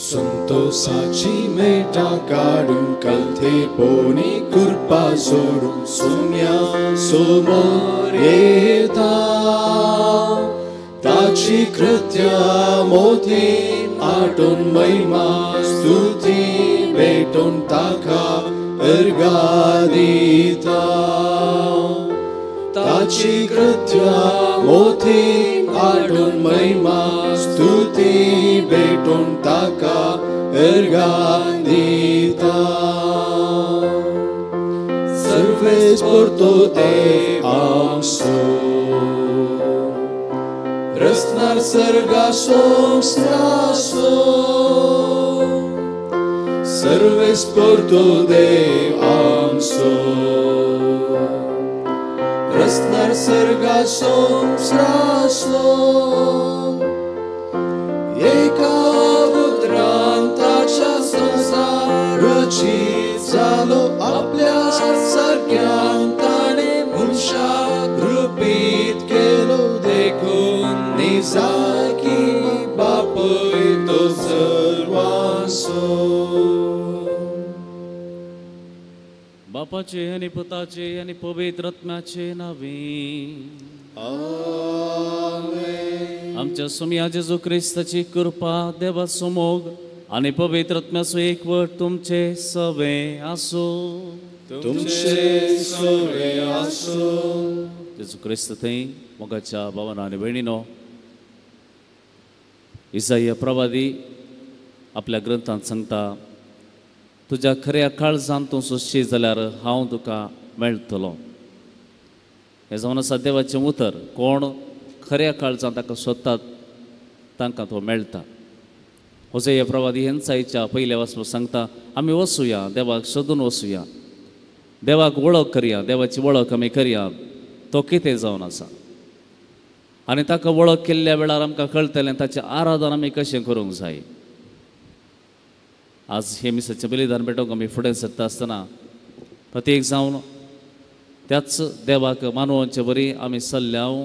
संतोषाची मेटा काडून कलथे पोनी कृपा सोडून सोम्या समोर येता ताची कृत्या मोती आटून महिमा स्तुती भेटून ताका अर्गा दिता ताची कृत्या मोती आटून महिमा स्तुती भेटून ताका अर्गा दिता सर्वेस पुरतो देव आमचो रसनार सर्गा संस्रासो सर्वेस पुरतो देव आमचो रसनार सर्गा संस्रासो एका उतरान ताच्या संसार रचीत जालो आपल्या सारक्यान ताणें मनशाक रुपीत केलो देखून निजाकी बापूय तो सर्वांचो. बापाचे आनी पुताचे आनी पवित्र आत्म्याचे नांवे आमेन. आमच्या सोम्या जेजू क्रिस्ताची कृपा, देवाचो मोग आनी पवित्र आत्म्याचो एकवट तुमचे सवे आसूं. तुमचे सवे आसूं. जेजू क्रिस्त थंय मोगाच्या भावान आनी भयणीनो, इसाया प्रवादी आपल्या ग्रंथांत सांगता, तुज्या खऱ्या काळजान तूं सोंशी जाल्यार हांव तुका मेळटलो. हें जावन आसा देवाचें उतर. कोण खऱ्या काळजान ताका सोदतात तांकां तो मेळटा. होसेया प्रवादी हेंचायच्या पयल्या वाचपा सांगता, आमी वचुया, देवाक सोदून वचुया, देवाक वळख करया, देवाची वळख आमी करया, तो कितें जावन आसा. आनी ताका वळख केल्ल्या वेळार आमकां कळटलें ताचें आराधन आमी कशें करूंक जाय. आज हे मिसाचें बलिदान भेटोवंक आमी फुडें सरता आसतना प्रत्येक जावन त्याच देवाक मानवचे बरी आमी सल्ल्याव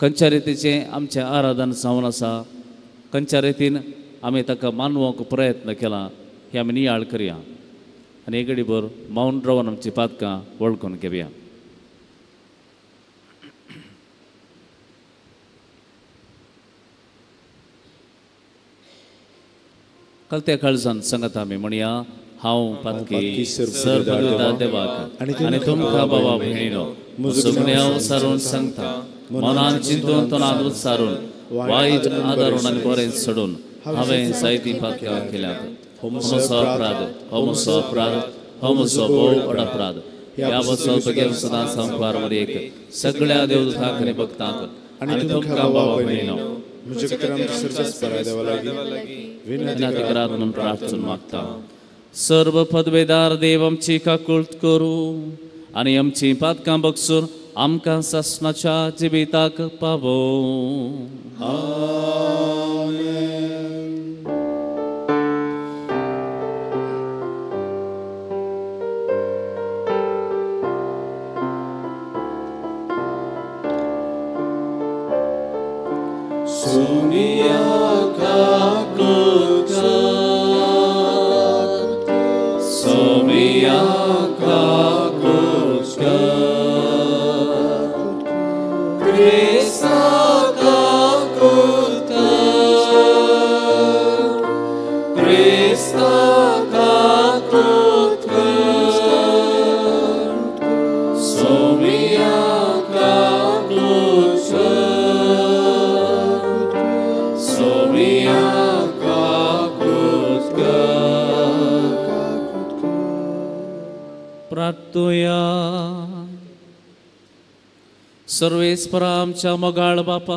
खंयच्या रितीचें आमचें आराधन जावन आसा, खंयच्या रितीन आमी ताका मानवंक प्रयत्न केला हें आमी नियाळ करया आनी एक घडीभर मौन रावन आमची पातकां वळखून घेवया. कलत्या काळजान सांगता आमी म्हणया, हांव पातकी सर्व देवाक आनी तुमकां बाबा भयणीनो म्हजो सारून सांगता, मनान चिंतून तोंडान उच्चारून वायट आदारून आनी बरें सोडून हांवें जायतीं पातकां केल्यात. हो म्हजो अपराध, हो म्हजो अपराध, हो म्हजो भोव व्हड अपराध. ह्या बसो तुगेल सदां संपार मरेक सगळ्या देवदूतांक आनी भक्तांक आनी तुमकां बाबा भयणीनो विनंती करात म्हणून प्रार्थना मागता. सर्व पदवेदार देव आमची काकुळट करूं आनी आमची पातकां बगसून आमकां सासणाच्या जिविताक पावोवं. आमेन. सुनिया काकुळट, सोमिया काकुळट, क्रिस्ता काकुळट, क्रिस्ता काकुळट, सोमिया काकुळट, सोमिया काकुळट. प्रार्थुया. सर्वेस्परा आमच्या मोगाळ बापा,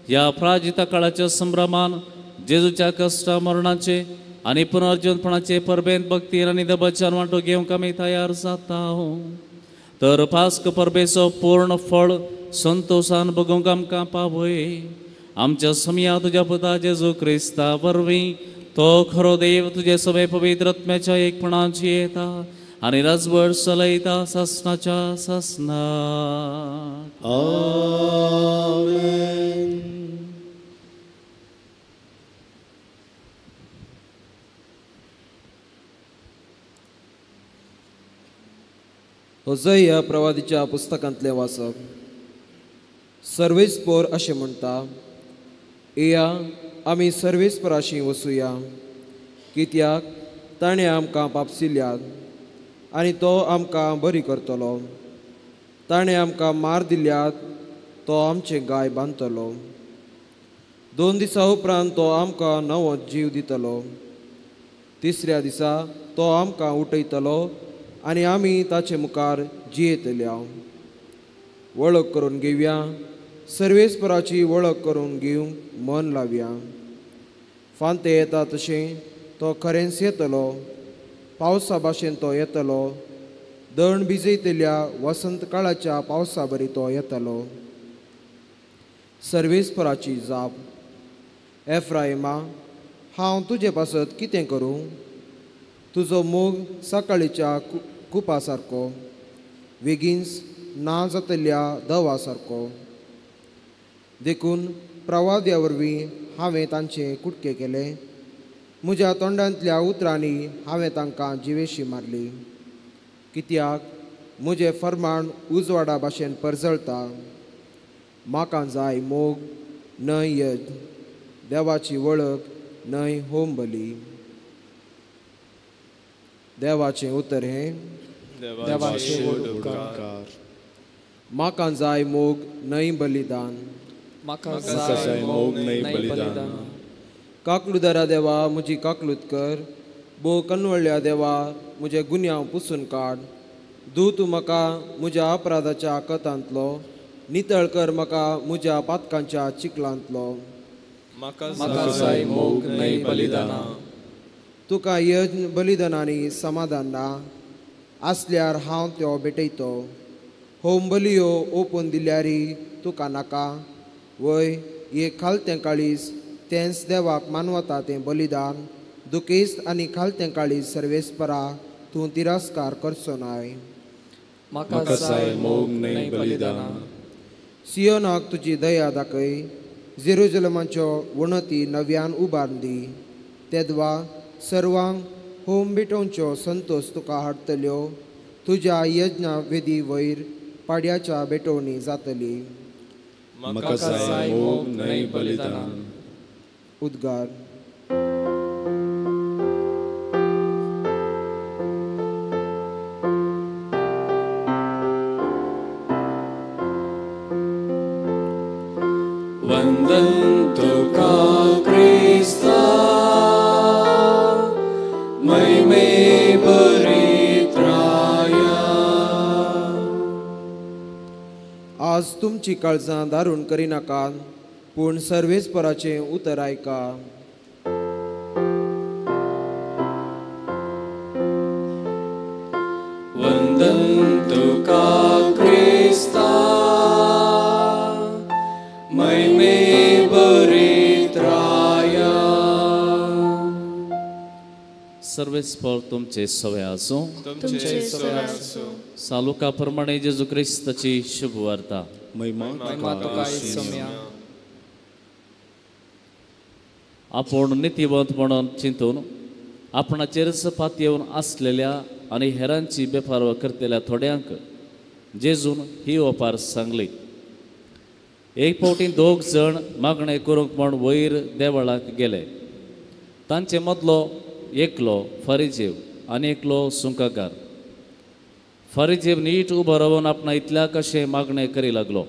ह्या प्राजिता काळाच्या संभ्रमान जेजूच्या कश्टा मरणाचे आनी पुनर्जीवनपणाचे परबेंत भक्तीन आनी दबाच्यान वांटो घेवंक आमी तयार जाता. तर पास्क परबेचो पूर्ण फळ संतोशान बगूंक आमकां पावय. आमच्या समया तुज्या पुता जेजू क्रिस्ता वरवीं तो खरो देव तुजे सगळे पवित्र आत्म्याच्या एकपणाची येता आनी राजवट चलयता सासणाच्या सासणाक. आमेन. होजय ह्या प्रवादीच्या पुस्तकांतलें वाचप. सर्वेस्पोर अशें म्हणटा, येया आमी सर्वेस्पराशी वसुया, कित्याक ताणें आमकां पापसिल्यात आनी तो आमकां बरी करतलो. ताणें आमकां मार दिल्यात, तो आमचे गाय बांदतलो. 2 दिसां उपरांत तो आमकां नवो जीव दितलो. तिसऱ्या दिसा तो आमकां उठयतलो आनी आमी ताचे मुखार जियेतल्या. वळख करून घेवया, सर्वेस्पराची वळख करून घेवंक मन लावया. फांते येता तशें तो खरेंच येतलो, पावसा भाशेन तो येतलो, दण भिजयतल्या वसंत काळाच्या पावसा बरी तो येतलो. सर्वेस्पराची जाप. एफ्रायमा, हांव तुजे पासत कितें करूं? तुजो मोग सकाळीच्या कुपा सारको, वेगींच ना जातल्या दवा सारको. देखून प्रवाद्या वरवीं हांवें तांचे कुटके केले, म्हज्या तोंडांतल्या उतरांनी हांवें तांकां जिवेशी मारली. कित्याक म्हजें फर्माण उजवाडा भाशेन परजळता. म्हाका जाय मोग न्हय यज्ञ, देवाची वळख न्हय होम बली. देवाचें उतर हें देवाचे उपकार. म्हाका जाय मोग न्हय बलिदान, म्हाका जाय मोग न्हय बलिदान. काकलुदारा देवा म्हजी काकलूत कर, भोव कनवळ्ळ्या देवा म्हजे गुन्यांव पुसून काड. धू तूं म्हाका म्हज्या अपराधाच्या कथांतलो, नितळ कर म्हाका म्हज्या पातकांच्या चिखलांतलो. म्हाका जाय मोग न्हय बलिदान. तुका यज्ञ बलिदानांनी समाधान ना आसल्यार हांव त्यो भेटयतो. होम बलियो ओपून दिल्यारी तुका नाका वय. एक खालतें काळीज तेंच देवाक मानवता तें बलिदान. दुखेस्त आनी खालतें काळीज सर्वेस्परा तूं तिरस्कार करचो नाय. म्हाका जाय मोग न्हय बलिदान. सियोनाक तुजी दया दाखय, जेरुजलमाच्यो वणती नव्यान उबारून दी. तेदवा सर्वांक होम भेटोवच्यो संतोष तुका हाडटल्यो. तुज्या यज्ञा वेदी वयर पाड्याच्या भेटवणी जातली. म्हाका जाय मोग न्हय बलिदान. उद्गार. वंदन तुका क्रिस्ता, महिमे परित्राया. आज तुमची काळजां दारून करिनाकात, पूण सर्वेस्पराचें उतर आयका. वंदन तुका क्रिस्ता, महिमे परित्राया. सर्वेस्पर तुमचे सवे आसूं. तुमचे सवे आसूं. सालुका प्रमाणे जेजू क्रिस्ताची शुभ वार्ता. महिमा तुका सोम्या. आपूण नितीवंत म्हणून चिंतून आपणाचेरच पातयेवन आसलेल्या आनी हेरांची बेपारवा करतल्या थोड्यांक जेजून ही ओपार सांगली. एक फावटी 2 जण मागणें करूंक म्हूण वयर देवळाक गेले. तांचे मदलो एकलो फारिजेव आनी एकलो सुंकाकार. फारिजेव नीट उबो रावन आपणा इतल्या कशें मागणें करी लागलो,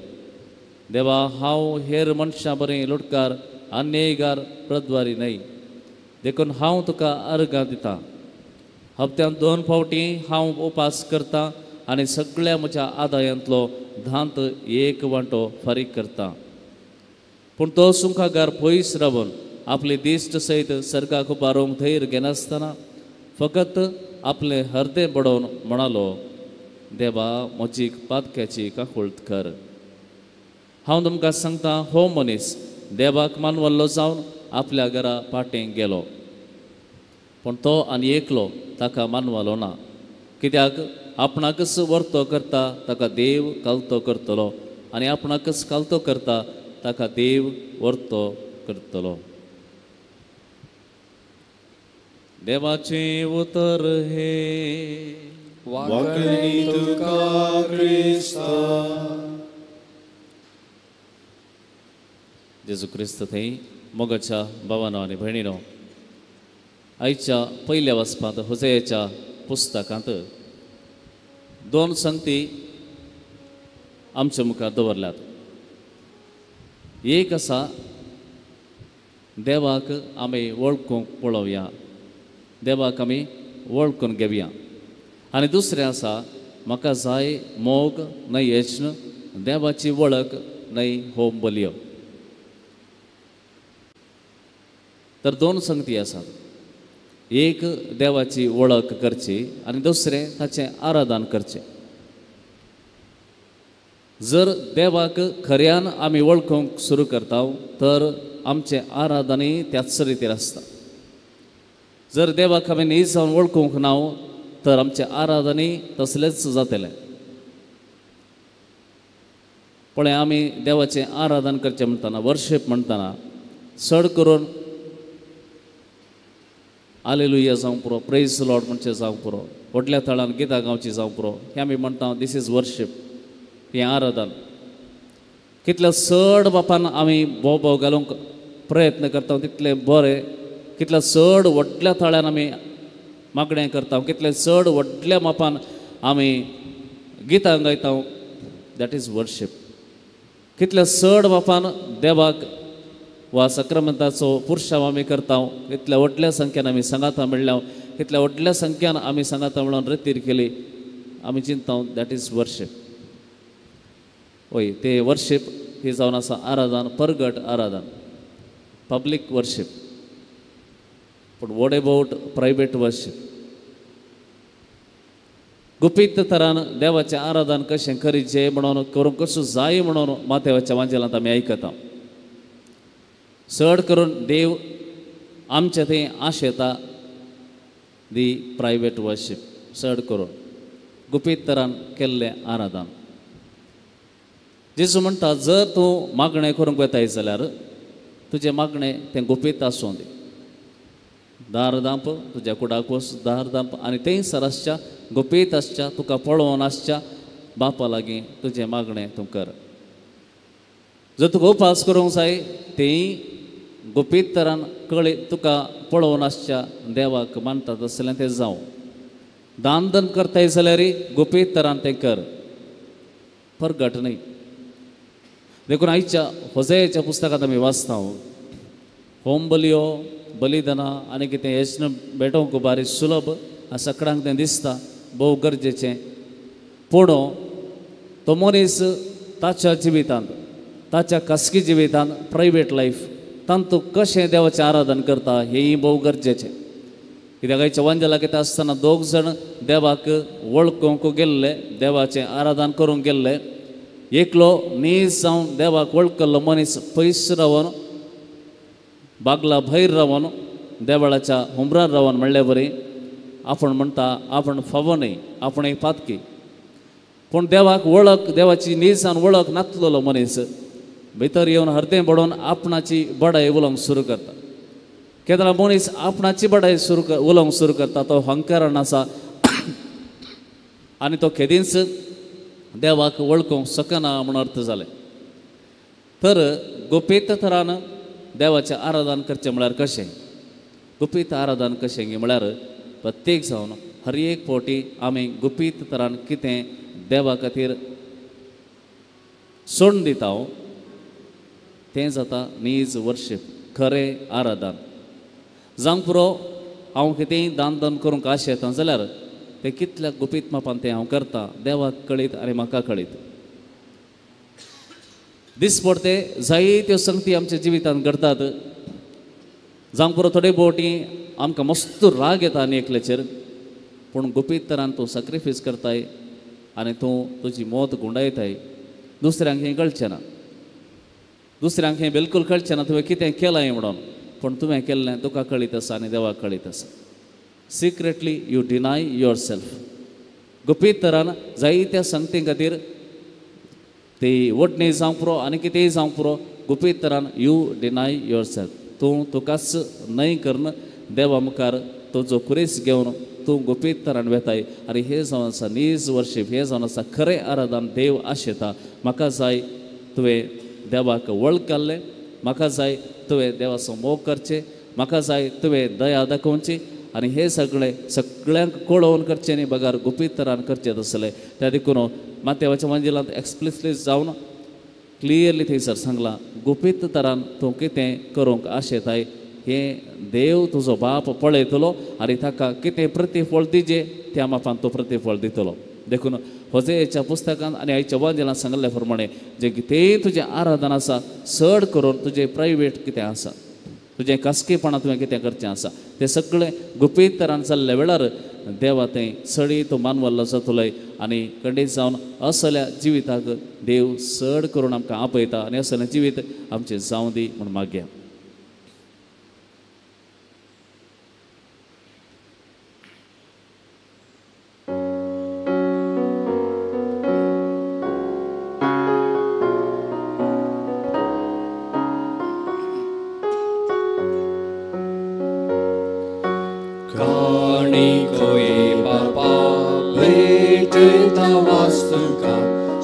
देवा हांव हेर मनशां बरें लुटकार अन्यायगार प्रद्वारी न्हय, देखून हांव तुका अर्गां दितां. हप्त्यांत 2 फावटी हांव उपास करतां आनी सगळ्या म्हज्या आदायांतलो धांत 1 वांटो फारीक करता. पूण तो सुंकागार पयस रावन आपली दिश्ट सयत सर्गाक उबारूंक धैर्य घेनासतना फकत आपलें हर्दें बडोवन म्हणालो, देवा म्हजी पातक्याची काकुळट कर. हांव तुमकां सांगता, हो मनीस देवाक मानवल्लो जावन आपल्या घरा फाटीं गेलो, पूण तो आनी एकलो ताका मानवलो ना. कित्याक आपणाकच वर्तो करता ताका देव कालतो करतलो आनी आपणाकच कालतो करता ताका देव वर्तो करतलो. देवाचें उतर हें. वाकणी तुका क्रिस्ता. जेजू क्रिस्त थंय मोगाच्या भावानो आनी भयणीनो, आयच्या पयल्या वाचपांत होजयाच्या पुस्तकांत दोन संगती आमच्या मुखार दवरल्यात. एक आसा देवाक आमी वळखूंक पळोवया, देवाक आमी वळखून घेवया, आनी दुसरें आसा म्हाका जाय मोग न्हय यत्न, देवाची वळख न्हय होम बलयो. तर दोन संगती आसात, एक देवाची वळख करची आनी दुसरें ताचें आराधन करचें. जर देवाक खऱ्यान आमी वळखूंक सुरू करता तर आमचें आराधनय त्याच रितीर आसता. जर देवाक आमी न्ही जावन वळखूंक ना तर आमचें आराधनय तसलेंच जातलें. पळय, आमी देवाचें आराधन करचें म्हणटना, वर्शीप म्हणटना चड करून आलेलुया जावंक पुरो, प्रेज लॉर्ड म्हणचें जावंक पुरो, व्हडल्या थळान गितां गावची जावंक पुरो, हें आमी म्हणटा this is worship, हें आराधन. कितल्या चड बापान आमी भोव भोव घालूंक प्रयत्न करता तितलें बरें, कितल्या चड व्हडल्या थळान आमी मागणें करता, कितले चड व्हडल्या मापान आमी गितां गायता, that is worship. कितल्या चड मापान देवाक वा सक्रमंताचो पुरशाव आमी करता, कितल्या व्हडल्या संख्यान आमी सांगाता मेळ्ळ्या, कितल्या व्हडल्या संख्यान आमी सांगाता म्हणून रेतीर केली, आमी चिंता that is worship. हय, ते वर्शीप ही जावन आसा आराधन, परगट आराधन, पब्लीक वर्शीप. पूण what about private worship? गुपीत तरान देवाचें आराधन कशें करीचें म्हणून, करूंक कसो जाय म्हणून माथेवाच्या वांजेलांत आमी आयकता. चड करून देव आमचे थंय आशेता दी प्रायवेट वर्शीप, चड करून गुपीत तरान केल्लें आराधन. जेजू म्हणटा जर तूं मागणें करूंक वताय जाल्यार तुजें मागणें तें गुपीत आसूं दी. दार दांप, तुज्या कुडाक वच, दार दांप आनी थंयसर आसच्या गुपीत आसच्या तुका पळोवन आसच्या बापा लागीं तुजें मागणें तूं कर. जर तुका उपास करूंक जाय तेंय गुपीत तरान कळी तुका पळोवन आसच्या देवाक मानता तसलें तें जावं. दान दन करताय जाल्यार गुपीत तरान तें कर, परगट न्हय. देखून आयच्या होजयाच्या पुस्तकांत आमी वाचता होम बलयो, बलिदानां आनी कितें यत्न भेटोवंक बारी सुलभ सगळ्यांक तें दिसता भोव गरजेचें. पूण तो मनीस ताच्या जिवितांत, ताच्या खासगी जिवितांत, प्रायवेट लायफ तांतूं कशें देवाचें आराधन करता हेंय भोव गरजेचें. कित्याक आयच्या वांजेलाक येता आसतना दोग जाण देवाक वळखूंक गेल्ले, देवाचें आराधन करूंक गेल्ले. एकलो नीज जावन देवाक वळखल्लो मनीस पयस रावन, बागला भायर रावन, देवळाच्या हुमरार रावन म्हणले बरी आपण म्हणटा आपण फावो न्हय, आपण एक पातकी. पूण देवाक वळख, देवाची नीज जावन वळख नातलेलो मनीस भितर येवन हरदें बडोवन आपणाची बडाय उलोवंक सुरू करता. केन्ना मनीस आपणाची बडाय सुरू उलोवंक सुरू करता तो हंकारान आसा आनी तो केदींच देवाक वळखूंक शकना म्हूण अर्थ जालें. तर गुपीत थरान देवाचें आराधन करचें म्हळ्यार कशें? गुपीत आराधन कशें म्हळ्यार प्रत्येक जावन हर एक फावटी आमी गुपीत तरान कितें देवा खातीर सोडून दिता तें जाता नीज वर्शीप, खरें आराधन. जावंक पुरो हांव कितेंय दान दान करूंक आशेता जाल्यार तें कितल्या गुपीत मापान तें हांव करता देवाक कळीत आनी म्हाका कळीत. दिसपडते जायत्यो संगती आमच्या जिवितांत घडटात. जावंक पुरो थोडे फावटी आमकां मस्त राग येता आनी एकल्याचेर, पूण गुपीत तरान तूं सॅक्रिफायस करताय आनी तूं तुजी मौत गुंडायताय. दुसऱ्यांक हें कळचें ना, दुसऱ्यांक हें बिलकूल कळचें ना तुवें कितें केलां म्हणून, पूण तुवें केल्लें तुका कळीत आसा आनी देवाक कळीत आसा. Secretly you deny yourself. गुपीत तरान जायत्या संगती खातीर ती वटणी जावंक पुरो आनी कितेंय जावंक पुरो, गुपीत तरान you deny your self. तूं तुकाच न्हय करून देवा मुखार तुजो कुरेस घेवन तूं गुपीत तरान वेताय आनी हें जावन आसा नीज वर्शीप, हें जावन आसा खरें आराधन देव आशेता. म्हाका जाय तुवें देवाक वळखल्लें, म्हाका जाय तुवें देवाचो मोग करचें, म्हाका जाय तुवें दया दाखोवची आनी हें सगळें सगळ्यांक कळोवन करचें न्ही बगर गुपीत तरान करचें तसलें. त्या देखून मातेवाच्या मंजिलांत एक्सप्लिसली जावन क्लियरली थंयसर सांगलां गुपीत तरान तूं कितें करूंक आशेताय हें देव तुजो बाप पळयतलो आनी ताका कितें प्रतिफळ दिजे त्या मापान तो प्रतिफळ दितलो. देखून होजेच्या पुस्तकांत आनी आयच्या वांजेलांत सांगिल्ल्या प्रमाणे जें कितेंय तुजें आराधन आसा चड करून तुजें प्रायवेट कितें आसा, तुजें खासगीपणां तुवें कितें करचें आसा तें सगळें गुपीत तरान जाल्ल्या वेळार देवा थंय सडी तूं मानवल्लो जातलोय आनी खंडीत जावन असल्या जिविताक देव चड करून आमकां आपयता आनी असलें जिवीत आमचें जावं दी म्हूण मागया.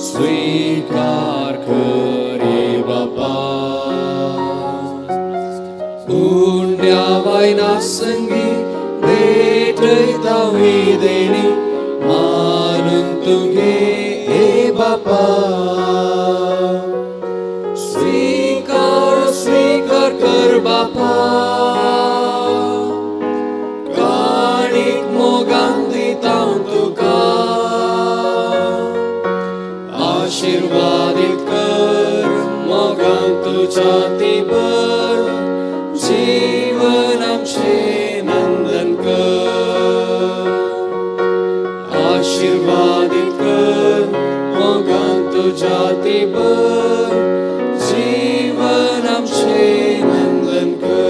स्वीकार करे बापा उंड्या वायना संगी भेटयता ही देणी मानून तुगे हे बापा स्वीकार स्वीकार कर बापा काणीक मोगान दिता तुका आशीर्वादित कर मोगान तुझ्या ती भर जीवन आमचें नंदन कर आशीर्वादित कर मोगान तुझ्या ती भर जीवन आमचें नंदन कर.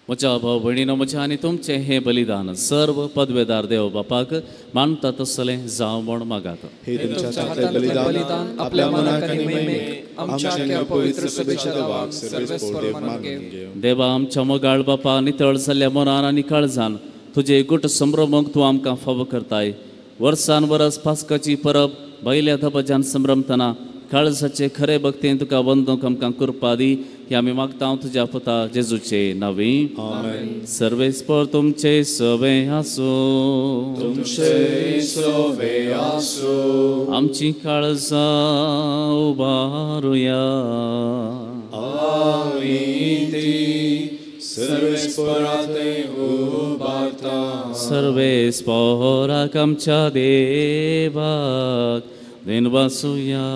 म्हज्या भाव भयणीनो म्हज्या आनी तुमचें हें बलिदान सर्व पदवेदार देव बापाक मानता तसलें जावं म्हूण मागात. हे तुमच्या हातांतलें बलिदान आपल्या मनाक आनी महिमेक आमच्या पवित्र सभेच्या देवाक सर्वेस्पर मानून घेवं. देवा आमच्या मोगाळ बापा नितळ जाल्ल्या मनान आनी काळजान तुजे गुट संभ्रमूंक तूं आमकां फावो करताय. वर्सान वरस पास्काची परब भायल्या धबज्यान संभ्रमतना काळजाचे खरे भक्तीन तुका वंदूंक आमकां कृपा दी ही आमी मागता तुज्या पुता जेजूचे नांवी. सर्वेस्पर तुमचे सवे आसूं. तुमचे सवे आसूं. आमची काळजां उबारुया. आमी ती सर्वेस्परा थंय उबारता. सर्वेस्पराक आमच्या देवाक दिनवासुया.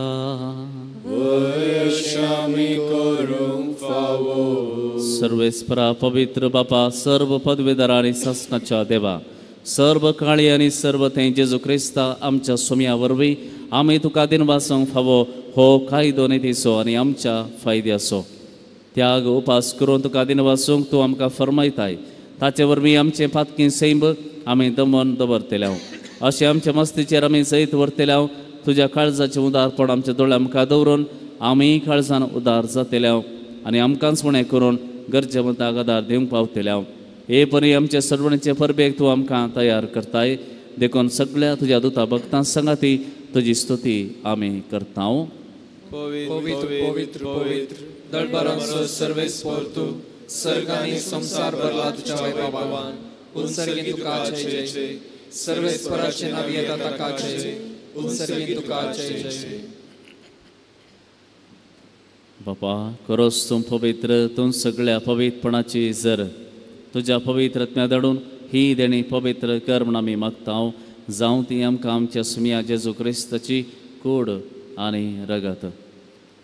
वयशामी करूंक फावो. सर्वेस्परा पवित्र बापा सर्व पदवेदार आनी सासणाच्या देवा सर्व काळी आनी सर्व थंय जेजू क्रिस्ता आमच्या सोम्या वरवीं आमी तुका दिनवासूंक फावो हो कायदो नितीचो आनी आमच्या फायद्याचो त्याग उपास करून तुका दिनवासूंक तूं आमकां फरमायताय. ताचे वरवीं आमचें पातकी सैंब आमी दमन दवरतले अशें आमचे मस्तीचेर आमी जैत व्हरतले. तुज्या काळजाचें उदारपण आमच्या दोळ्या मुखार दवरून आमी काळजान उदार जातले आनी आमकांच उणें करून गरजेवंताक आदार दिवंक पावतले. हे परी आमचे सरवणीचे परबेक तूं आमकां तयार करताय देखून सगळ्या तुज्या दुता भक्तां सांगाती तुजी स्तुती आमी करता. पवित्र पवित्र पवित्र दळबरांचो सर्वेस्पर तूं सर्ग आनी संवसार भरला तुज्या वैभवान. उंसर्गीन तुका जय जय. सर्वेस्पराचें नांव येता ताका जय. उंसर्गीन तुका जय जय. बापा खरोच तूं पवित्र तूं सगळ्या पवित्रपणाची जर तुज्या पवित्र आत्म्या धाडून ही देणी पवित्र कर म्हूण आमी मागता. जावं ती आमकां आमच्या सुमया जेजू क्रिस्ताची कूड आनी रगत.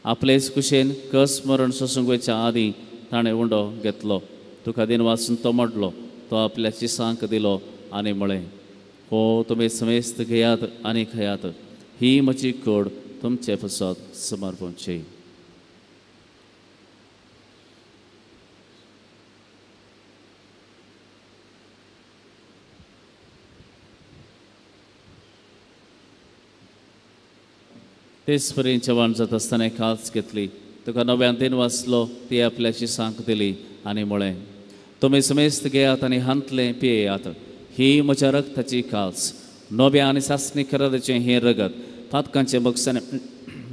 आपलेच कुशेन कस मरण सोसूंक वयच्या आदीं ताणें उंडो घेतलो तुका दिन वाचून तो मोडलो तो आपल्या चिसांक दिलो आनी म्हळें हो तुमी समेस्त घेयात आनी खायात ही म्हजी कूड तुमचे पसत समर्पणची. तेच परी जेवण जाता आसतना काच घेतली तुका नव्यान दिन वाचलो ती आपल्याची सांक दिली आनी म्हळें तुमी समेस्त घेयात आनी हांतलें पियेयात. ही म्हज्या रक्ताची काल्स, नव्या आनी सासणी कराराचें हें रगत पातकांचें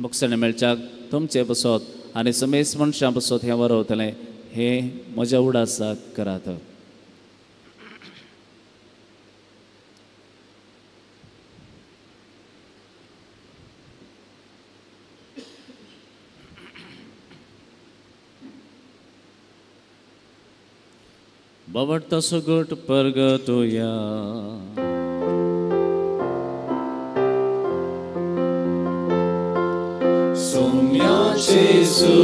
बक्षणें मेळच्याक तुमचें बसत आनी समेस्त मनशां बसत हें वरवतलें. हें म्हज्या उडासाक करात. बाबडता सुगट परगटोया. सोम्या जेजू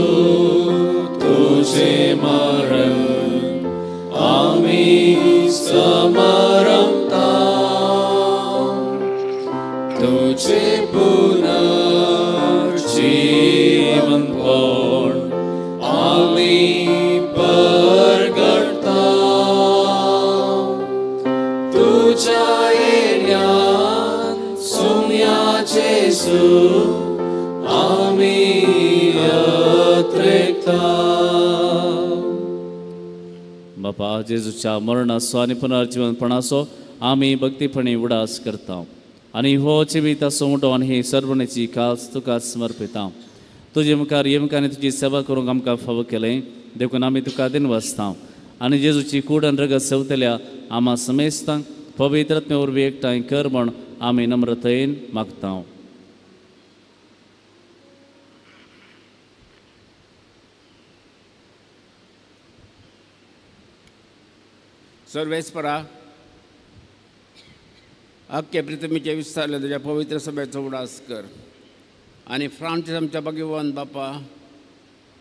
तुझे मरण आमी समारंभता, तुझे पुनर्जीवनपण आमी परगटता. तुझ्या येण्यान सोम्या जेजू आमी अत्रेकता. बापा, जेजूच्या मरणाचो आनी पुनर्जीवनपणाचो आमी भक्तीपणी उडास करता आनी हो जिविताचो उंटो आनी ही सर्वणेची कास तुका समर्पिता. तुजे मुखार येवंक आनी तुजी सेवा करूंक आमकां फावो केलें देखून आमी तुका दिनवासता आनी जेजूची कूड आनी रगत सेवतल्या आमा समेस्तांक पवित्र आत्म्या वरवीं एकठांय कर म्हण आमी नम्रतायेन मागता. सर्वेस्परा, अख्खे पृथ्वीचे विस्तारले तुज्या पवित्र सभेचो उडास कर आनी फ्रांसीस आमच्या भगवान बापा,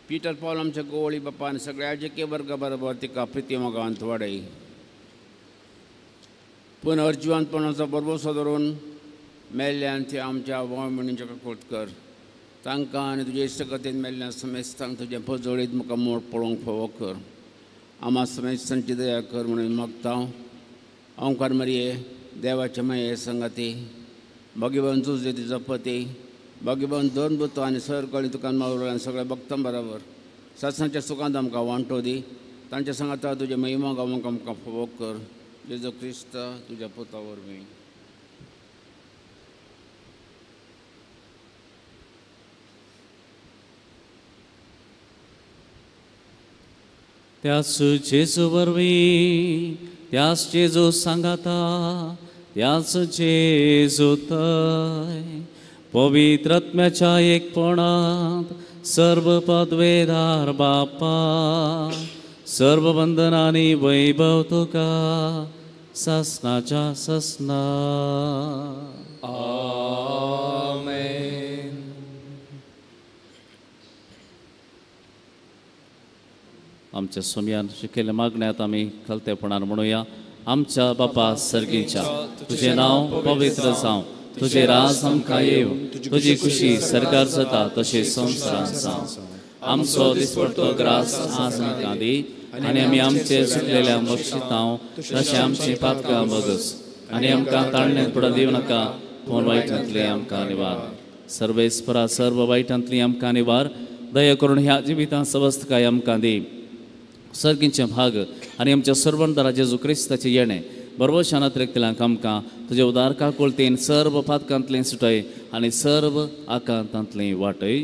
पीटर पॉल आमच्या गोवळी बापा आनी सगळ्या राजकीय वर्गा बरोबर तिका प्रिती मोगांत वाडय. पुनर्जिवंतपणाचो भरवंसो धरून मेल्ल्यान ते आमच्या भाव भयणींच्या काकूट कर. तांकां आनी तुजे इश्टगतीन मेल्ल्या समेस्तांक तुजें पजळीत मुखार मोड पळोवंक फावो कर. आमा समेस्तांची दया कर म्हणून मागता. ओंकार मरिये, देवाचे माये संगाती, भगवान तुजे तिजो पती, भगवान दोन बुतो आनी सरकळी तुका मावळ आनी सगळ्या भक्तां बराबर सत्सांच्या सुखांत आमकां वांटो दी. तांच्या सांगाता तुजे महिमा गावंक आमकां फावो कर. जेजू क्रिस्त तुज्या पुता वरवीं. त्याच जेजू वरवीं, त्याच जेजू सांगाता, त्याच जेजू थंय पवित्र आत्म्याच्या एकपणांत सर्व पदवेदार बापा, सर्व बंधनांनी वैभव तुका ससनाच्या ससना. आमेन. आमच्या सोम्यान शिकयल्ल्या मागण्यात आमी खलतेपणान म्हणुया. आमच्या बापा सर्गीच्या, तुजें नांव पवित्र जावं, तुजें राज आमकां येवं, तुजी खुशी सरकार जाता तशें संवसारांत जावं. आमचो दिसपडतो ग्रास आज आमकां दी आनी आमी आमचे चुकलेल्या बक्षितांव तशें आमचीं पातकां बगस आनी आमकां ताळण्यांत पडत दिवं नाका, पूण वायटांतली आमकां निवार. सर्वेस्परा सर्व वायटांतली आमकां निवार. दया करून ह्या जिवितांत सवस्तकाय आमकां दी. सर्गींचे भाग आनी आमच्या सर्वंतरा जेजू क्रिस्ताचें येणें बरोबर अतिरिक्तल्यांक आमकां तुजे उदार काकुळतेन सर्व पातकांतलें सुटय आनी सर्व आकांतांतलें वाटय.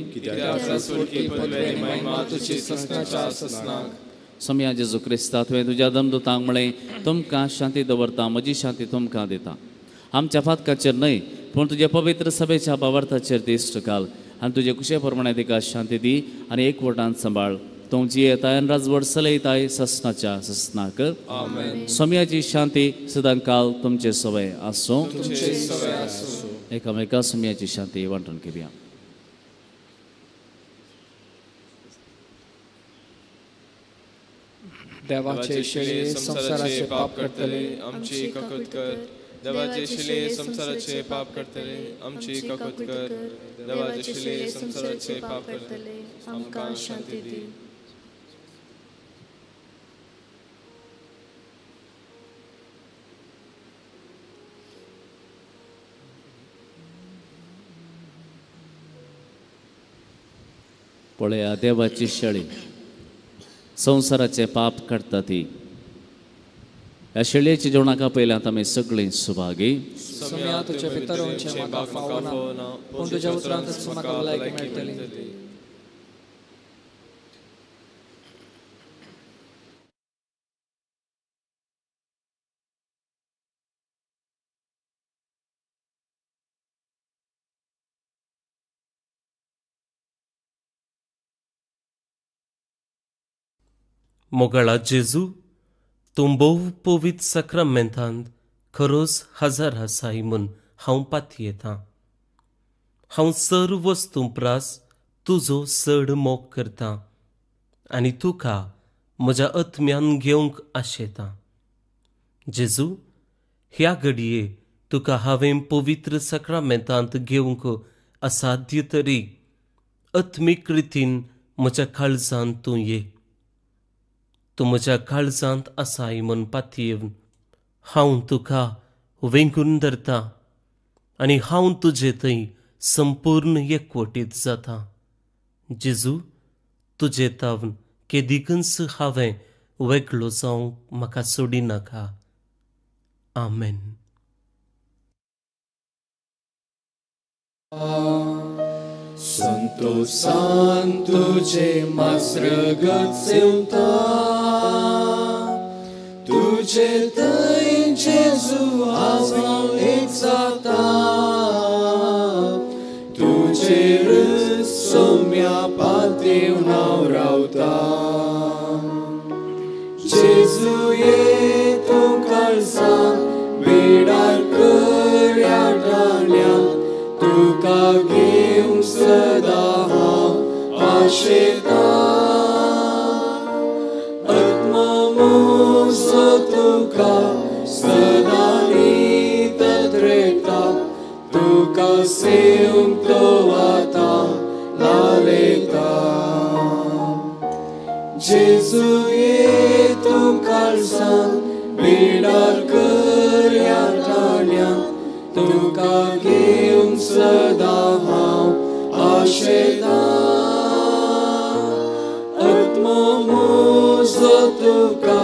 सोम्या जेजू क्रिस्ता, तुवें तुज्या दमदुतांक म्हळें, तुमकां शांती दवरता, म्हजी शांती तुमकां दिता. आमच्या पातकाचेर न्हय पूण तुज्या पवित्र सभेच्या भावार्थाचेर दिश्ट घाल आनी तुजे कुशे प्रमाणे तिका शांती दी आनी एकवटान सांबाळ. तूं जियेताय आनी राजवट चलयताय ससनाच्या ससनाक. सोम्याची शांती सदांकाल तुमचे सवय आसूं. एकामेका सोम्याची शांती वांटून घेवया. देवाचे शिले संवसाराचे पाप करतले आमची काकूत कर. देवाचे शिले संवसाराचे पाप करतले आमची काकूत कर. देवाचे शिले संवसाराचे पाप करतले आमकां शांती दी. पळया देवाची शेळी संवसाराचे पाप काडटा ती. ह्या शेळयेच्या जेवणाक पयल्यात आमी सगळीं सुभागी. सोम्या तुजे भितर वचचें म्हाका फावना, पूण तुज्या उतरांतच म्हाका भलायकी मेळटली. मोगाळा जेजू, तूं भोव पवित्र साक्रामेंतांत खरोच हजार आसाय म्हूण हांव पातयेतां. हांव सर्व वस्तूं प्रास तुजो चड मोग करतां आनी तुका म्हज्या आत्म्यान घेवंक आशेतां. जेजू, ह्या घडये तुका हांवें पवित्र साक्रामेंतांत घेवंक असाध्य तरी आत्मीक रितीन म्हज्या काळजांत तूं ये. तूं म्हज्या काळजांत आसाय म्हूण पातयेवन हांव तुका वेंगून धरतां आनी हांव तुजे थंय संपूर्ण एकवटीत जाता. जेजू, तुजे तावन केदिकूच हांवें वेगळो जावंक म्हाका सोडिनाका. आमेन. संतोषान तुझे मास्रगत सेवता, तुझे थंय जेजू हांव एक जाता, तुजेर सोम्या पातेवन हांव रावता. जेजू ये तूं काळजान बिडार कर ह्या ठाण्यान, तुका घेवंक सदां हांव आशेतां. आत्मो म्हजो तुका सदां नीत त्रेता, तुका सेवंक तो आतां लालेता. जेजू ये तूं काळजान बिडार कर ह्या ठाण्यान, तुका घेवंक सदां हांव आशेतां. आत्मो म्हजो तुका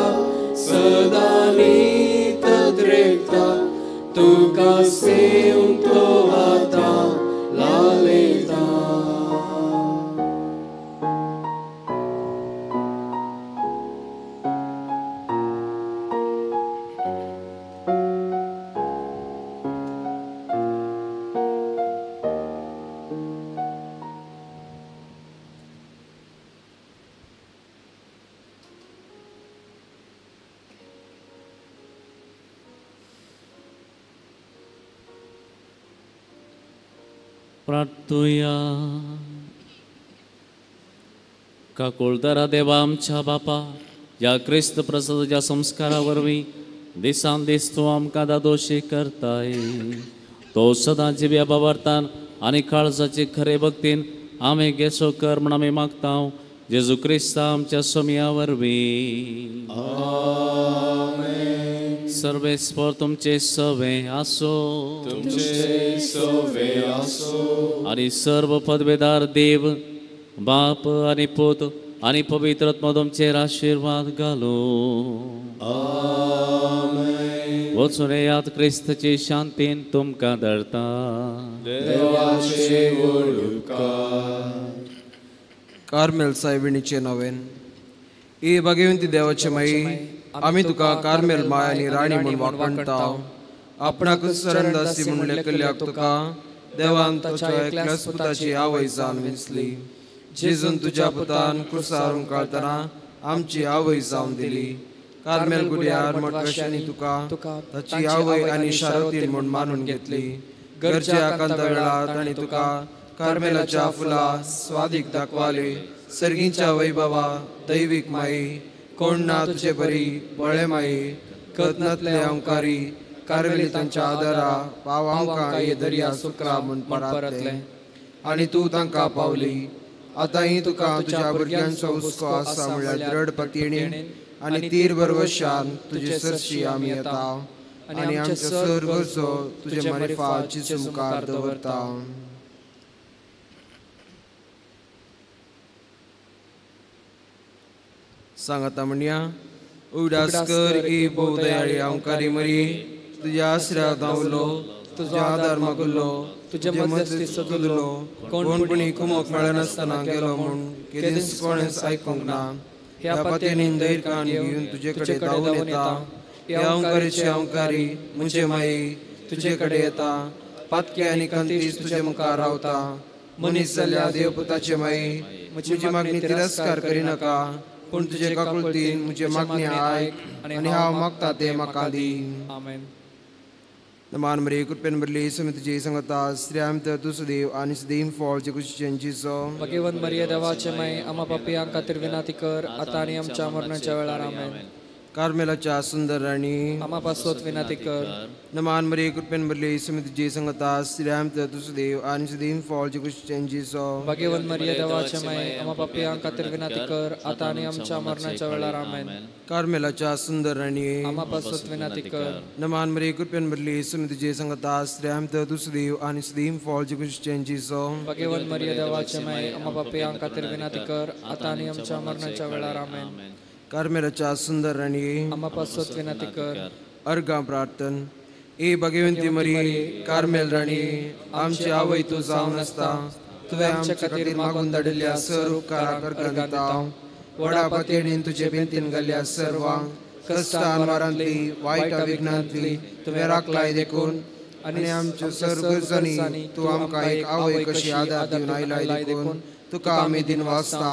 सदां नीत त्रेता, तुका सेवंक तो आतां लालेता. प्रार्थुया. काकुळदारा देवा आमच्या बापा, ह्या क्रिस्त प्रसादाच्या संस्कारा वरवीं दिसान दीस तूं आमकां दादोशी करताय. तो सदां जिव्या बाबार्थान आनी काळजाचे खरे भक्तीन आमी घेसो कर म्हण आमी मागता जेजू क्रिस्ता आमच्या सोमया वरवीं. सर्वेस्पर तुमचे सवे आसो, तुमचे सवे आसो. आनी सर्व पदवेदार देव बाप आनी पूत आनी पवित्र आत्मो तुमचेर आशिर्वाद घालो. आमेन. वचून येयात, क्रिस्ताचे शांतीन तुमकां धरता. देवाचे व्हड उपकार. कार्मेल सायबिणीचे नवेन. ए भाग्यवंती देवाचे माई, आमी तुका कार्मेल माय आनी राणी म्हूण वाखणटा. आपणाकच शरणदासी म्हूण लेखल्याक तुका देवान ताच्या एकल्याच पुताची आवय जावन विंचली. जेजून तुज्या पुतान क्रुसार उमकाळतना आमची आवय जावन दिली. कार्मेल गुड्यार मठवाशांनी तुका ताची आवय आनी शारतीन म्हूण मानून घेतली. गरजे आकांता वेळार तांणी तुका कार्मेलाच्या फुलां स्वादीक दाखवाली. सर्गींच्या वैभवा दैवीक माई, कोण ना तुजे बरी बळे माई, कदनातले अंकारी कार्मेलितांच्या आदारा पाव आमकां हे दर्या सुकरा म्हूण परतले आनी तूं तांकां पावली. आतांय तुका तुज्या भुरग्यांचो हुस्को आसा म्हळ्यार दृढ पतीणी आनी तीर बरवशान तुजे सरशी आमी येता आनी आमच्या सर गरजो तुजे मारिफात जेजू मुखार दवरता. सांगाता म्हणया. उगडास कर ए भोव दयाळी अंकारी मरी, तुझ्या आसऱ्या धांवलो, तुजो आदार मागुल्लो, तुजे मध्यस्थी सोदलो, कोणपणी कुमोक मेळनासतना गेलो म्हूण केदींच कोणेच आयकूंक ना. ह्या पातयेन धैर्य कान घेवन तुजे कडेन धांवून येता. ह्या अंकारीचे अंकारी म्हजे माई तुजे कडेन येता. पातके आनी कंतीस तुजे मुखार रावता. मनीस जाल्या देवपुताचे माई, म्हजी मागणी तिरस्कार करिनाका, पूण तुजे काकुळतीन म्हजे मागणी आयक आनी हांव मागता तें म्हाका दी. आमेन. नमान मरे कृपेन भरली समितीची संगता स्त्रियां तर तूं सदैव आनी सदैव फळ जे कुशीचें जिजो. भगवंत मरिये देवाचे माई, आमा पापयांक खातीर विनंती कर, आतां आनी आमच्या मरणाच्या वेळार. आमेन. कार्मेलाच्या सुंदर राणी, आमा पासत विनंती कर. नमान मरे कृपेन भरली समितीची संगता स्त्रियां तर तूं सदैव आनी सदैव फळ जे कुशीचें जिजो. भगवंत मरिये देवाचे माई, आमा पापयांक खातीर विनंती कर, आतां आनी आमच्या मरणाच्या वेळार. आमेन. कार्मेलाच्या सुंदर राणी, आमा पासत विनंती कर. नमान मरे कृपेन भरली समितीची संगता स्त्रियां तर तूं सदैव आनी सदैव फळ जे कुशीचें जिजो. भगवंत मरिये देवाचे माई, आमा पापयांक खातीर विनंती कर, आतां आनी आमच्या मरणाच्या वेळार. आमेन. कार्मेलाच्या सुंदर राणी, आमा पासत विनंती कर. अर्घां प्रार्थन. ए भगवंती मरी कार्मेल राणी, आमची आवय तूं जावन आसता, तुवें आमचे खातीर मागून धाडिल्ल्या सर उपकाराक अर्घां दिता. व्हडा पातयेन तुजे बेंतीन घाल्ल्या सर्वांक कश्टां वारांतली वायट विघ्नांतली तुवें राखलाय देखून आनी आमच्या सर्व गरजांनी तूं आमकां एक आवय कशी आदार दिवन आयलाय देखून तुका आमी दिनवासता.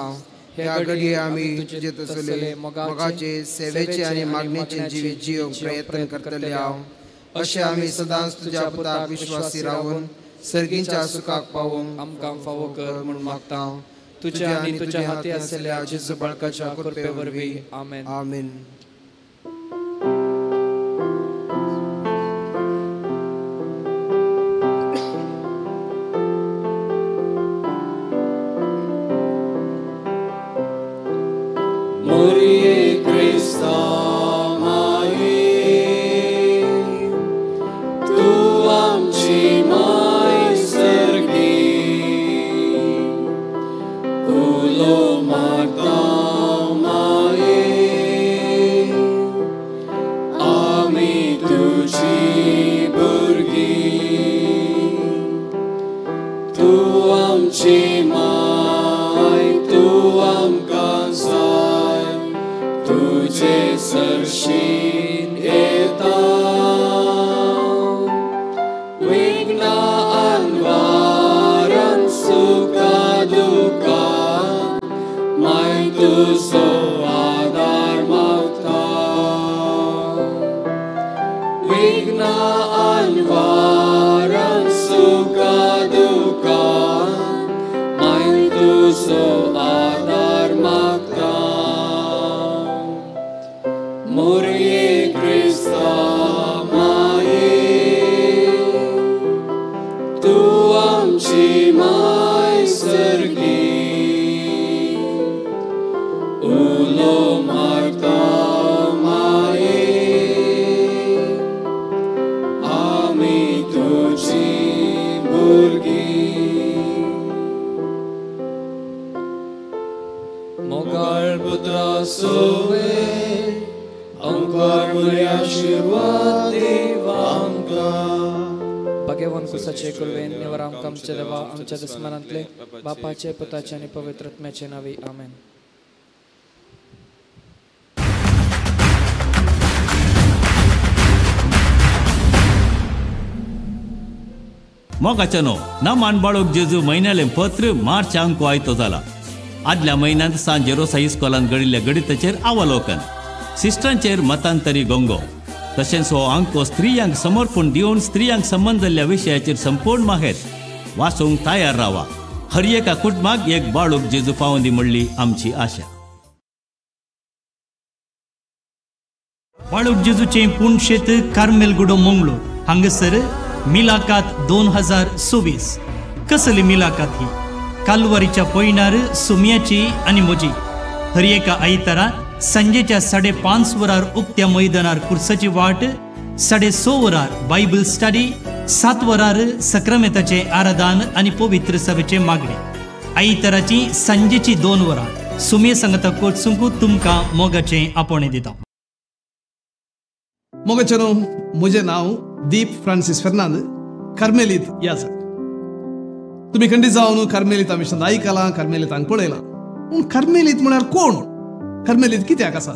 ह्या घडये आमी तुजे तसले मोगाचे सेवेचे आनी मागणेचे जिवीत जियोंक प्रयत्न करतले हांव. अशें आमी सदांच तुज्या पुताक विश्वासी रावून सर्गीच्या सुखाक पावोवंक आमकां फावो कर म्हूण मागता, तुज्या आनी तुज्या हाती आसलेल्या जेजू बाळकाच्या कृपे वरवीं. आमेन. आमेन. बापाचे पुताचे आनी पवित्र आत्म्याचे नांवी. आमेन. मोगाच्यानो नमान बाळूक जेजू म्हयन्यालें पत्र मार्च अंको आयतो जाला. आदल्या म्हयन्यांत सांत जेरोसा इस्कोलान घडिल्ल्या गणिताचेर अवलोकन, सिस्टरांचेर मतांतरी गोंगो, तशेंच हो अंको स्त्रियांक समर्पण दिवन स्त्रियांक संबंद जाल्ल्या विशयाचेर संपूर्ण माहेत वाचूंक तयार रावा. हर एका कुटुंबाक एक बाळूक जेजू पावंदी म्हणली आमची आशा. बाळूक जेजूचें पुणशेत कार्मेलगुडो मंगळूर हांगासर मिलाकात 2024. कसली मिलाकात ही? कालवारीच्या पयणार सुम्याची आनी म्हजी. हर एका आयतारा सांजेच्या 5:30 वरार उक्त्या मैदानार कुर्साची वाट, 6:30 वरार बायबल स्टडी, 7 वरार सक्रामेताचें आराधन आनी पवित्र सभेचें मागणें. आयताराची सांजेची 2 वरां सुमे सांगता कोचूंक तुमकां मोगाचें आपोवणें दिता. मोगाचेरो, म्हजें नांव दीप फ्रांसीस फेर्नांद, कार्मेलीत याजक. तुमी खंडी जावन कार्मेलिता विशीं आयकलां, कार्मेलितांक पळयलां. पूण कार्मेलीत म्हळ्यार कोण? कार्मेलीत कित्याक आसात?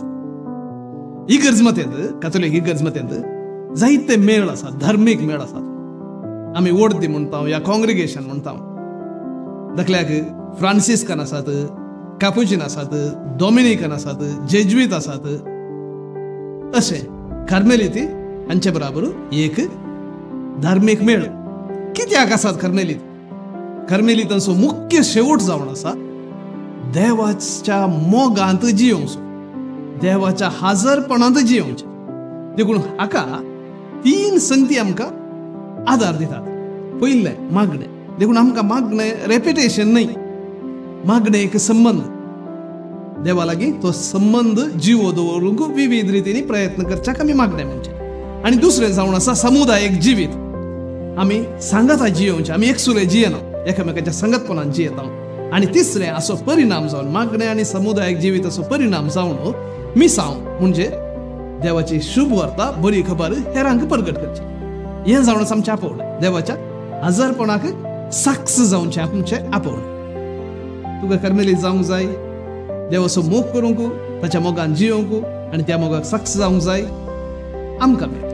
इगर्ज मतेंत, कातोलीक इगर्ज मतेंत जायते मेळ आसात, धार्मीक मेळ आसात. आमी ओडदी म्हणटा या कॉंग्रिगेशन म्हणटा. दाखल्याक फ्रांसिस्कन आसात, कापुचीन आसात, डॉमिनिकन आसात, जेज्वीत आसात. अशें कार्मेलीत हांचे बराबर एक धार्मीक मेळ कित्याक आसात कार्मेलीत? कार्मेलितांचो मुख्य शेवट जावन आसा देवाच्या मोगांत जियोवचो, देवाच्या हाजरपणांत जियोवचें. देखून हाका तीन संगती आमकां आदार दितात. पयलें मागणें. देखून आमकां मागणें रेपिटेशन न्हय, मागणें एक संबंद देवा लागीं, तो संबंद जिवो दवरूंक विविध रितींनी प्रयत्न करच्याक आमी मागणें म्हणचें. आनी दुसरें जावन आसा समुदायीक जिवीत. आमी सांगाता जियोवचें, आमी एकसुरे जियेना, एकामेकाच्या संगतपणान जियेता. आनी तिसरें असो परिणाम जावन मागणें आनी समुदायीक जिविताचो परिणाम जावन मिसांव म्हणजे देवाची शुभ वार्ता, बरी खबर हेरांक परगट करची. हें जावन आसा आमचें आपोवणें, देवाच्या हजारपणाक साक्ष जावचें आमचें आपोवणें. तुका कार्मेलीत जावंक जाय, देवाचो मोग करूंक, ताच्या मोगान जियोवंक आनी त्या मोगाक साक्ष जावंक जाय. आमकां मेळ.